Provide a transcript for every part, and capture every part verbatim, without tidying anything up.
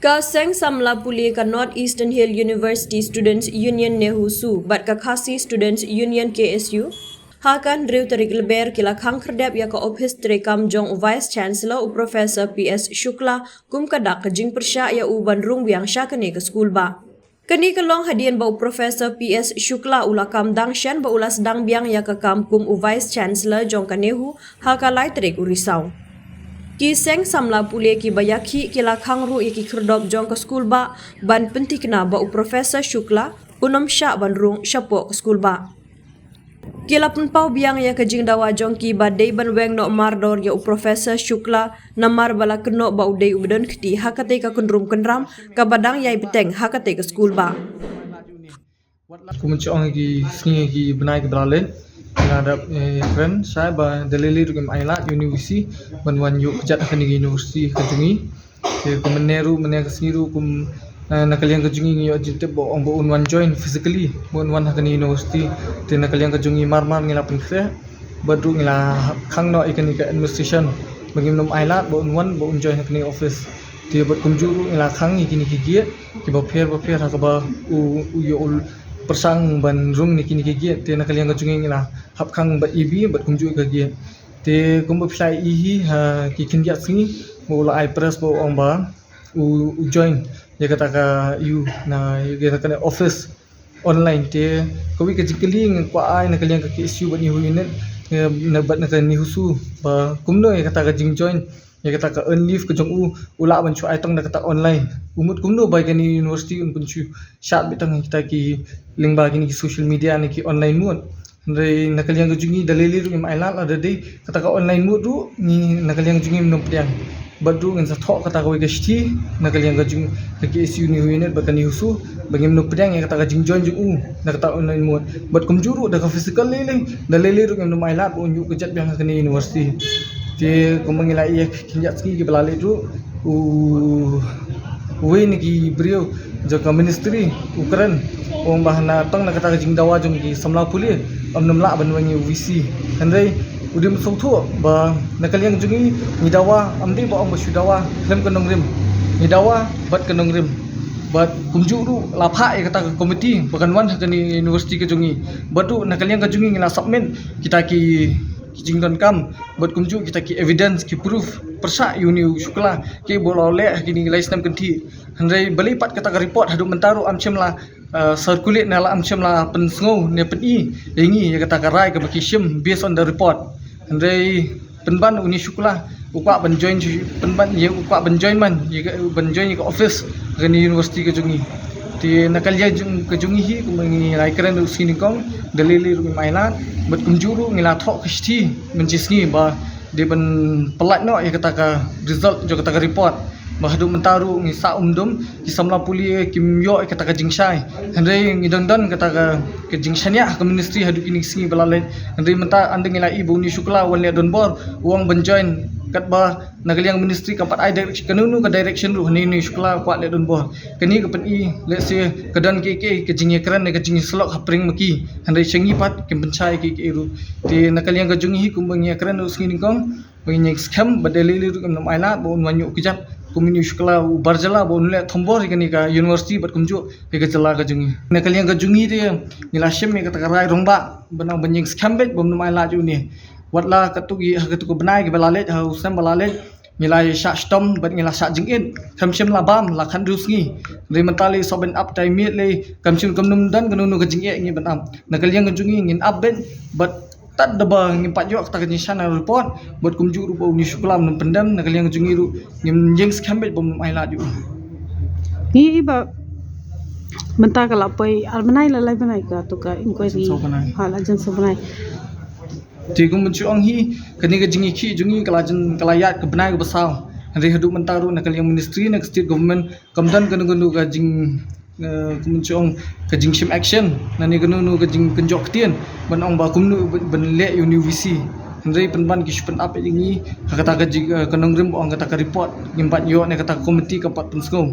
Ka seng samla pule ka North Eastern Hill University Students Union NEHUSU bad ka Khasi Students Union KSU ha ka hynriew tarik Lber ki la khang khyrdep ïa ka ophis treikam jong u Vice Chancellor u Professor P S Shukla kum ka dak ka jingpyrshah ïa u ban rung biang sha kane ka skulbah. Kane ka long hadien ba u Professor P S Shukla u la kam dang shen ba u la sdang biang ïa ka kam kum u Vice Chancellor jong ka NEHU ha ka lai tarik u Risaw. Ki seng samla pule kiba ïakhih ki la khang ruh ïa ki khyrdop jong ka skulbah ban pynthikna ba u Professor Shukla un ym shah ban rung shapoh ka skulbah. Ki la pynpaw biang ïa ka jingdawa jong ki ba dei ban weng noh mardor ïa u Professor Shukla namar ba la kynnoh ba u dei uba don kti ha katei ka kynrum kynram kaba dang ïai bteng ha katei ka skulbah. Kum ban shu ong ha ki sngi ha ki bnai kiba la leit, nga dap kren shai ba da lei lei ruh ngim ailad ïa une u VC ban wan ïuh kjat ha kane ka university ka jong ngi. Te kum mynne ruh, mynne ka sngi ruh kum na ka liang ka jong ngi ngi ïoh jingtip ba ong ba un wan join physically, ba un wan ha kane ka university. Te na ka liang ka jong ngi mar mar ngi la pynkhreh bad ruh ngi la khang noh ïa kane ka administration ba ngim nym ailad ba un wan ba un join ha kane ka office. Te bad kumjuh ruh ngi la khang ïa kine ki gate kiba pher ba pher ha kaba u ïoh u pyrshang ban rung na kine ki gate. Te na ka liang ka jong ngi ngi la hap khang bad ïa bi bad kumjuh ïa ka gate. Te kumba phi la ïohi ha ki khyndiat sngi ba u la ai press ba u ong ba u join ïa kata ka ïa na ïa kata ka office online. Te kawei ka jingkylli nga kwah ai na ka liang ka KSU bad NEHU unit na bad na ka NEHUSU ba kumno ïa kata ka jingjoin ïa kata ka earn leave ka jong u, u lah ban shu ai tang da kata online. U mut kumno ba kane university un pynshad beit tang kita ki lyngba kine ki social media ne ki online mode. Hynrei na ka liang ka jong ngi da lei lei ruh ngim ailad lada dei kata ka online mode ruh ngi na ka liang ka jong ngi ngim nym pdiang. Bad ruh ngin sa thoh kata kawei ka shithi na ka liang ka jong ka KSU NEHU unit bad ka NEHUSU ba ngim nym pdiang ïa kata ka jingjoin jong u na kata online mode. Bad kumjuh ruh da ka physical lei lei da lei lei ruh ngim nym ailad ba un ïuh kjat biang ha kane university. Te kumba ngi la ïa khyndiat sngi kiba la leit ruh u uwei na ki briew jong ka ministry u kren u ong ba hana tang na kata ka jingdawa jong ki samla pule ym nym lah ban weng ïa u VC. Hynrei u dei ban sngewthuh ba na ka liang jong ngi ngi dawa ym dei ba ong ba shu dawa khlem ka nongrim, ngi dawa bad ka nongrim. Bad kumjuh ruh la phah ïa kata ka komiti ba kan wan ha kane university ka jong ngi. Bad ruh na ka liang ka jong ngi ngi la submit kita ki ki jingdonkam bad kumjuh kita ki evidence ki proof pyrshah ïa une u Shukla kiba u la leh ha kine ki lai snem kynthih. Hynrei balei pat kata ka report haduh mynta ruh ym shym la circulate ne la ym shym la pynsngew ne pyni ïa ngi ïa kata ka rai kaba ki shim based on the report. Hynrei pynban une u Shukla u kwah ban join pynban ïa u kwah ban join man ïa ban join ïa ka office ha kane university ka jong ngi. Te na ka liang ka jong ngi hi kumba ngi la kren ruh sngi nyngkong da lei lei ruh ngim ailad bad kumjuh ruh ngi la thoh ka shithi mynta sngi ba dei ban pyllait noh ïa kata ka result jong kata ka report. Ba haduh mynta ruh ngi sah umdum ki samla pule kim ïoh ïa kata ka jingshai. Hynrei ngi don don kata ka jingshaniah ha ka ministry haduh kine ki sngi ba la leit. Hynrei mynta ynda ngi la i ba une u Shukla u wan leh donbor u ong ban join katba na ka liang ministry kam pat ai direction kano kano ka direction ruh hynrei une u Shukla u kwah leh donbor. Kane ka pyni lehse ka don kiei kiei ka jingïakren ne ka jingïasyllok hapdeng ma ki. Hynrei sha ngi pat kim pynshai kiei kiei ruh. Te na ka liang ka jong ngi hi kumba ngi ïakren ruh sngi nyngkong ba ngin ïeng skhem ba da lei lei ruh ngim nym ailad ba un wan ïuh kjat kum une u Shukla u bar jylla ba un leh thombor ïa kane ka university bad kumjuh ïa ka jylla ka jong ngi. Na ka liang ka jong ngi te ngi la shim ïa kata ka rai rangbah ba nang ban ïeng skhem beit ba nym ailad ïa une. Watla katto ki ha katto ka bnai kiba la leit ha u snem ba la leit ngi la shah shitom bad ngi la shah jingit. Kam shym la bam la khathynriew sngi. Hynrei mynta lei sop ban ap tai miet lei kam shym kam nym don kano kano ka jingeh ngi ban ap. Na ka liang ka jong ngi ngin ap beit bad tad da ba ngim pat ïoh kata ka jingshaniah report bad kumjuh ruh ba une u Shukla um nym pyndem na ka liang ka jong ngi ruh ngim ïeng skhem beit ba nym ailad ïa u. Ngi i ba mynta ka la poi ar bnai la lai bnai ka to ka inquiry ha la jan so bnai. Te kum ban shu ong hi kane ka jingïakhih jong ngi ka la jan ka la ïaid ka bnai kaba saw. Hynrei haduh mynta ruh na ka liang ministry na ka state government kam don kano kano ka jing kum ban shu ong ka jingshim action na ne kano kano ka jingkynjoh ktien ban ong ba kumno ban leh ïa une u VC. Hynrei pynban ki shu pyn-ap ïa ngi ha kata ka jing ka nongrim ba ong kata ka report ngim pat ïoh ne kata ka komiti kam pat pynsngew.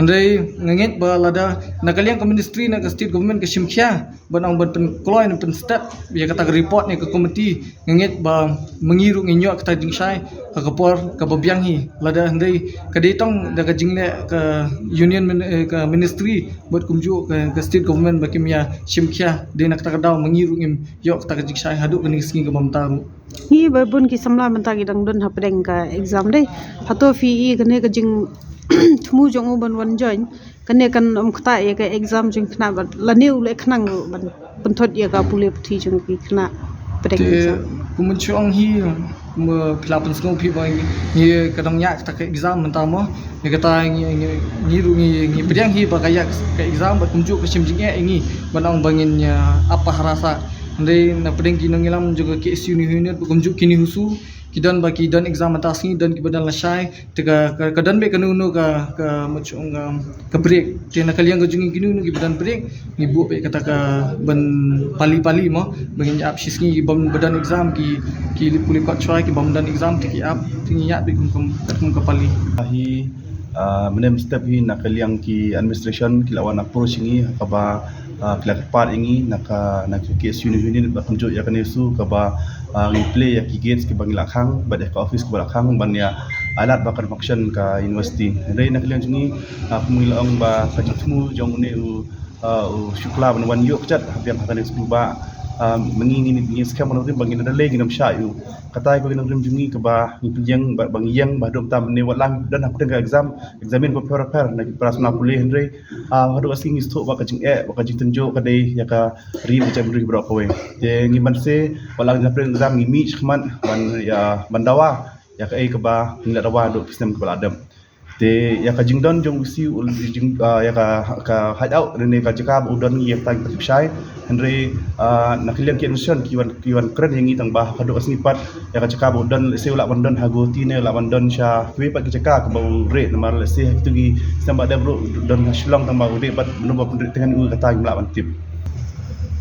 Hynrei nga ngeit ba lada na ka liang ka ministry, na ka state government ka shim khia ban ong ban pynkloi ne pynstep ïa kata ka report ne ka committee, nga ngeit ba ma ngi ruh ngin ïoh kata jingshai ha ka por kaba biang hi. Lada hynrei ka dei tang da ka jingleh ka union min-, eh, ka ministry bad kumjuh ka, ka state government ba kim ïa shim khia, dei na kata ka daw ma ngi ruh ngim ïoh kata ka jingshai haduh kane ka sngi kaba mynta ruh. Ngi ba bun ki samla mynta ki dang don hapdeng ka exam dei. Hato phi i kane ka jingthmu jong u ban wan join, kane kan ym ktah ïa ka exam jong khynnah bad lane u leh khnang ruh ban pynthut ïa ka pule puthi jong ki khynnah hapdeng ka exam? Te kum ban shu ong hi, kum phi la pynsngew phi ba ngi ka dang ïa kata ka exam mynta mo. Ïa kata ngi, ngi, ngi ruh ngi, ngi pdiang hi ba ka ïa ka exam bad kumjuh ka shim jingeh ïa ngi ban ong ba ngin ïa ap ha rasa. Hynrei na pdeng ki nongïalam jong ka K S U New Unit bad kumjuh kine husu, ki don ba ki don exam mynta sngi, don kiba don lashai. Te ka, ka, ka don beit kano kano ka, ka, ka, ka break. Te na ka liang ka jong ngi, kino kino kiba don break, ngi buh beit kata ka ban pali pali mo, ba ngin ïa ap shi sngi. Ki bym ba don exam ki, ki lip puli kot shwa, ki bym don exam te ki ap, te ngi ïa beit kum, kum, kum ka pali. Hi, ah, mynne mynstep hi na ka liang ki administration ki la wan approach ïa ngi, kaba, ah, ki la kyrpad ïa ngi na ka, na ka K S U New Unit bad kumjuh ïa kane ka issue kaba, ah, ngi plie ïa ki gates kiba ngi la khang bad ïa ka office kiba la khang ban ïa alat ba ka function ka university. Hynrei na ka liang jong ngi, ah, kum ngi la ong ba ka jingthmu jong une u, ah, u Shukla ban wan ïoh kjat ha biang ha kane ka skul ba, ah, ma ngi ngi, ngi skhem ba ngi nongrim ba ngin da leh, ngin ym shah ïa u. Katai ba ngi nongrim jong ngi kaba ngi pynïeng ba, ba ngi ïeng ba haduh mynta mynne wat la don hapdeng ka exam, examine bapher bapher na ki para samla pule, hynrei, ah, haduh ka sngi ngi sngewthuh ba ka jingeh, ba ka jingtynjuh ka dei ïa ka ri ka jaitbynriew baroh kawei. Te ngi ban se, wat la ngi hapdeng exam ngi mih shakhmat ban ïa, ban dawa ïa kaei kaba ngi la dawa haduh ki snem kiba la dep. Te ïa ka jingdon jong u C, u jing, ah, ïa ka, ka hideout ne ka jaka ba u don ngi ïa tang ka tip shai. Hynrei, ah, na ka liang ki administration ki wan, ki wan kren ïa ngi tang ba haduh ka sngi pat ïa ka jaka ba u don, lehse u lah ban don ha Guwahati ne u lah ban don sha kiwei pat ki jaka kaba u rieh, namar lehse ha kitu ki snem ba dep ruh u don ha Shillong tang ba u rieh bad mano ba pynrieh tyngen u, kata ngim lah ban tip.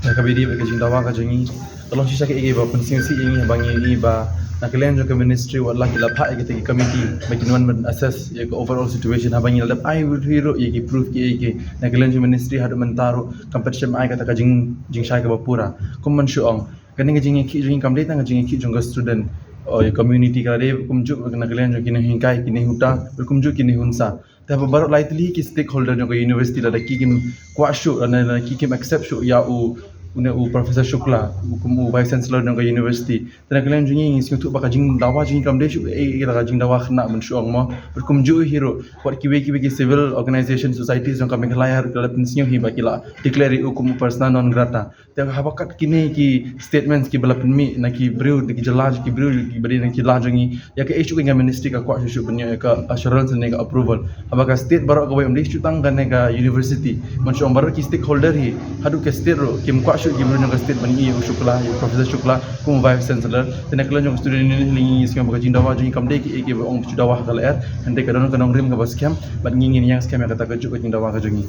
Ïa kaba ïadei bad ka jingdawa ka jong ngi, ka long shisha kaei kaba pynsngewsih ïa ngi haba ngi ïohi ba na ka liang jong ka ministry wat la ki la phah ïa kita ki committee ba kin wan ban assess ïa ka overall situation. Haba ngi la dep ai ruh ïa ki proof kiei kiei na ka liang jong ministry, haduh mynta ruh kam pat shym ai kata ka jing, jingshai kaba pura. Kum ban shu ong, kane ka jingïakhih jong ngi kam dei tang ka jingïakhih jong ka student, o ïa community, ka la dei kumjuh na ka liang jong ki nonghikai, ki nonghuta, kumjuh ki nonghysa. Te haba baroh lai tylli ki stakeholder jong ka university lada ki kim kwah shuh, lada ki kim accept shuh ïa u, une u Professor Shukla, u kum u Vice Chancellor jong ka university, te na ka liang jong ngi ngi sngewthuh ba ka jingdawa jong ngi kam dei shuh, eh, ka jingdawa khynnah ban shu ong mo. Bad kumjuh hi ruh, wat kiwei kiwei ki civil organization, societies jong ka Meghalaya ruh ki la pynsngew hi ba ki la declare ïa u kum u persona non grata. Te haba kat kine ki statements kiba la pynmih na ki briew, na ki jylla, ki briew kiba dei na ki jylla jong ngi, ïa kaei shuh ka ministry ka kwah shuh shuh ban ïoh ïa ka assurance ne ka approval. Haba ka state baroh kawei, ym dei shuh tang kane ka university, ban shu ong baroh ki stakeholder hi, haduh ka state ruh kim kwah shuh ki briew jong ka state ban ïoh ïa u Shukla, ïa u Professor Shukla kum u Vice Chancellor. Te na ka liang jong ka student union ngi sngewbha ba ka jingdawa jong ngi kam dei kaei kaba ong shu dawa ha ka lyer, hynrei ka don ka nongrim kaba skhem bad ngi ngin ïeng skhem ïa kata kajuh ka jingdawa ka jong ngi.